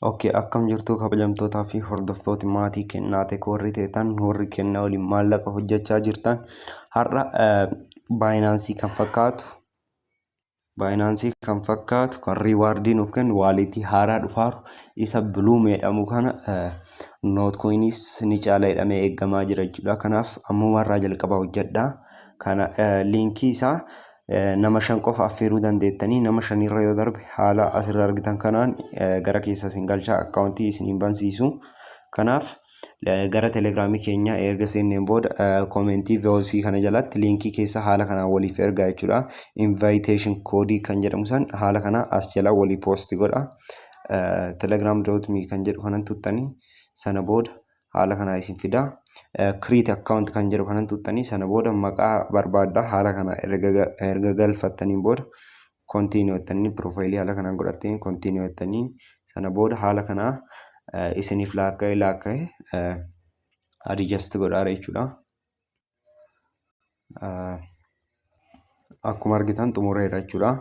Okay, akkam jirtu kabajamtootaa fi hordoftooti maatii Kennaa Tech warri teetan, warri kennaa waliin maallaqa hojjechaa jirtan, har'a Binance kan fakkaatu, Binance kan fakkaatu kan reward nuuf kennu, wallet haaraa dhufaaru isa Blum jedhamu kana, Notcoinis ni caala jedhamee eegamaa jira jechuudha. Kanaaf ammumarraa jalqabaa hojjedhaa. Kana liinkii isaa nama 5 qofa affeeruu dandeettanii, nama 5rra yoo darbe haala asirra argitan kanaan gara keessa isin galchaa, akkaawuntii isiniin bansiisu. Kanaaf gara Telegramii keenya erga seenneen booda koomentii VOC kana jalatti liinkii keessa haala kanaan waliif ergaa jechuudha. Invitation koodii kan jedhamu san haala kana as jala walii poosti godha. Telegram.me kan jedhu kanan tuttanii, sana booda haala kanaa isin fida. Create account kan jedhu kanan tuttanii, sana booda maqaa barbaadda. Haala kana erga galfattaniin booda continue jettanii, profaayilii haala kanaan godhattanii continue jettanii, sana booda haala kanaa isiniif laakka'ee laakka'ee adjust godhaara jechuudha. Akkuma argitan xumureera jechuudha.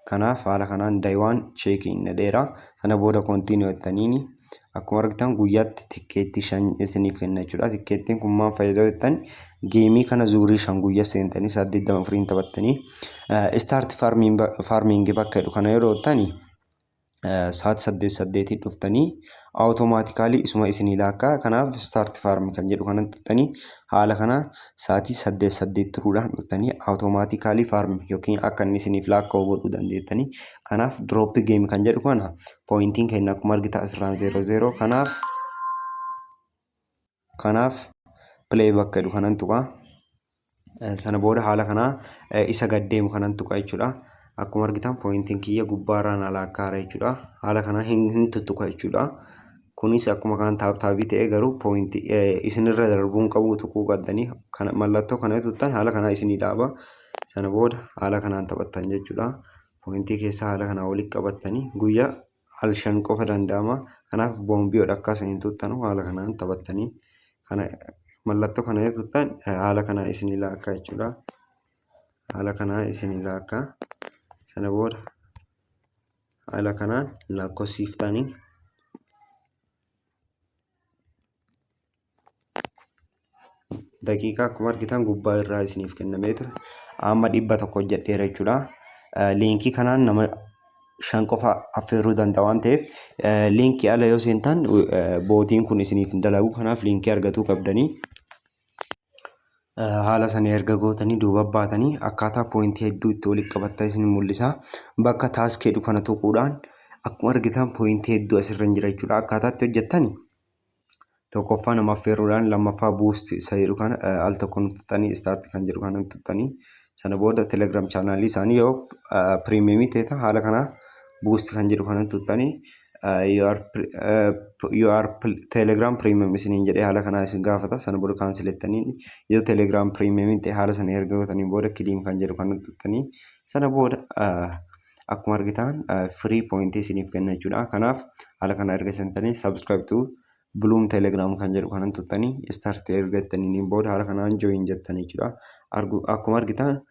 Kanaaf haala kanaan day one check in dheera. Sana booda continue jettaniini akkuma argitan guyyaatti tikkeettii 5 isiniif kenna jechuudha. Tikkeettiin kun maal fayyada jettan, geemii kana zuurii 5 guyyaa seentanii 84 taphattanii start farming bakka jedhu kana yeroo jettani sa'aati 8 8 dhuftanii automatically isuma isinii laakkaa. Kanaaf start farm kan jedhu kanan tuttanii, haala kana sa'aatii 8 8 turuudhaan dhuftanii automatically farm yookiin akka inni isiniif laakka'u godhuu dandeettanii. Kanaaf drop game kan jedhu kana pooyintiin keenya akkuma argitan asirraan 0 0. Kanaaf play bakka jedhu kanan tuqaa. Sana booda haala kanaa isa gad deemu kanan tuqa jechuudha. Akkuma argitan pooyintiin kiyya gubbaarraan alaakkaara jechuudha. Haala kanaa hin tuttuqa jechuudha. Kunis akkuma kaan tap tapii ta'ee garuu pooyintii isinirra darbuun qabu tuquu qabdanii. Kana mallattoo kana tuttan haala kanaa isinii dhaaba. Sana booda haala kanaan taphattan jechuudha. Pooyintii keessaa haala kanaa walitti qabattanii guyyaa al 5 qofa danda'ama. Kanaaf boombii akka isin hin tuttanu haala kanaan taphattanii, kana mallattoo kana yoo tuttan haala kanaan isinii laakkaa jechuudha. Haala kanaan isinii laakkaa. Sana booda haala kanaan lakkoofsiftanii daqiiqaa akkuma argitan gubbaa irraa isiniif kennamee ture. Amma 100 hojjedheera jechuudha. Liinkii kanaan nama 5 qofa affeeruu danda'a waan ta'eef, liinkii ala yoo seentan bootiin kun isiniif hin dalagu. Kanaaf liinkii argatuu qabdanii. Haala sana erga gootanii duuba baatanii akkaataa pooyintii hedduu itti walitti qabattan isin mul'isa. Bakka task jedhu kana tuquudhaan akkuma argitan pooyintii hedduu asirra hin jira jechuudha. Akkaataa itti hojjettani tokkoffaa nama affeeruudhaan, lammaffaa boost isa jedhu kana al tokko tuttanii, start kan jedhu kana tuttanii, sana booda Telegram chaanaalii isaanii yoo premium ta'e haala kanaa boost kan jedhu kana tuttanii, "You are Telegram premium" isiniin jedhee haala kanaa isin gaafata. Sana booda cancel jettanii, yoo Telegram premium ta'e haala sana erga gootanii booda claim kan jedhu kana tuttanii, sana booda akkuma argitan free point isiniif kenna jechuudha. Kanaaf haala kana erga seentanii subscribe to Blum Telegram kan jedhu kanan tuttanii, start erga jettaniin booda haala kanaan join jettanii jechuudha. Akkuma argitan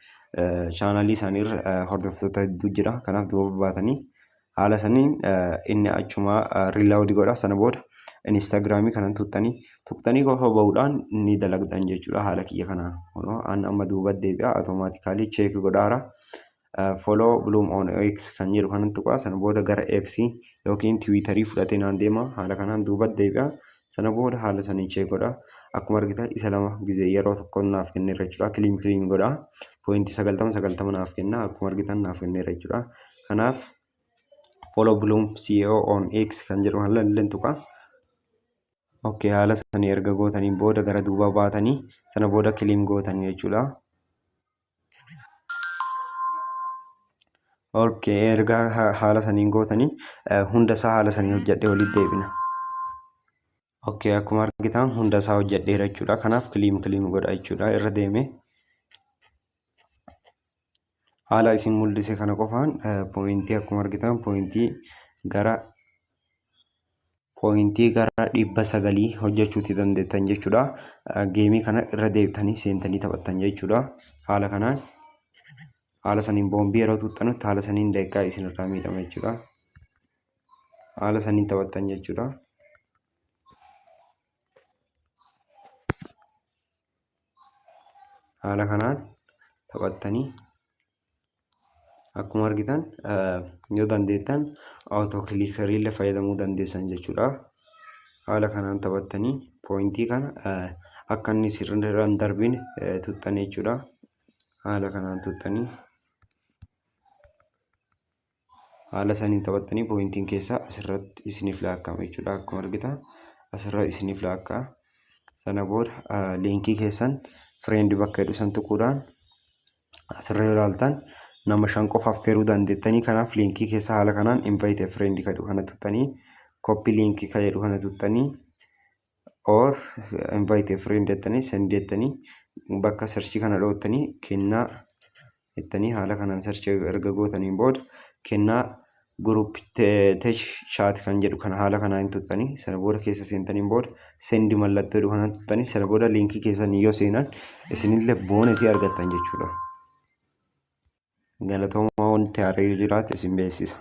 chaanaalii isaaniirra hordoftoota hedduu jira. Kanaaf duuba baatanii haala saniin inni achuma reload godha. Sana booda Instagramii kanan tuttanii, tuqxanii qofa bahuudhaan ni dalagdan jechuudha. Haala kiyya kanaan an amma duuba deebi'a, automatically check godhaara. Follow Blum on X kan jedhu kanan tuqaa, sana booda gara X yookiin Twitterii fudhatee naan deema. Haala kanaan duuba deebi'a, sana booda haala saniin check godha. Akkuma argitan isa lama gizee yeroo tokko naaf kenneera jechuudha. Claim claim godha, pooyintii 90 90 naaf kenna. Akkuma argitan naaf kenneera jechuudha. Kanaaf follow Blum CEO on X kan jedhu haala illee tuqa. Okay, haala sanii erga gootaniin booda gara duubaa baatanii, sana booda claim gootanii jechuudha. Okay, erga haala saniin gootanii hunda isaa haala sanii hojjedhee walitti deebina. Okay, akkuma argitan hunda isaa hojjedheera jechuudha. Kanaaf claim claim godha jechuudha irra deeme. Haala isin mul'ise kana qofaan pooyintii akkuma argitan pooyintii gara 900 hojjechuuti dandeettan jechuudha. Geemii kana irra deebitanii seentanii taphattan jechuudha. Haala kanaan haala saniin boombii yeroo tuuxxanutti haala saniin daqiiqaa isinirraa miidhama jechuudha. Haala saniin taphattan jechuudha. Haala kanaan taphattanii akkuma argitan yoo dandeettan auto clickerii illee fayyadamuu dandeessan jechuudha. Haala kanaan taphattanii pointii kana akka inni sirra hin darbine tuxxan jechuudha. Haala kanaan tuxxanii haala saniin taphattanii pointiin keessaa asirratti isiniif laakkama jechuudha. Akkuma argitan asirra isiniif laakka'a. Sana booda liinkii keessan friend bakka jedhu san tuquudhaan asirra yoo ilaaltan nama 5 qofa affeeruu dandeettanii. Kanaaf liinkii keessa haala kanaan invite a friend kan jedhu kana tuqxanii, copy link kan jedhu kana tuqxanii, or invite a friend jettanii send jettanii, bakka search kana dhoottanii kennaa jettanii haala kanaan search erga gootaniin booda kennaa group tech chat kan jedhu kana haala kanaan hin tuqxanii. Sana booda keessa seentaniin booda send mallattoo jedhu kana tuqxanii, sana booda liinkii keessan yoo seenan isinillee bonusii argattan jechuudha. Galatoomaa, wanti haaraa yoo jiraate isin beeksisa.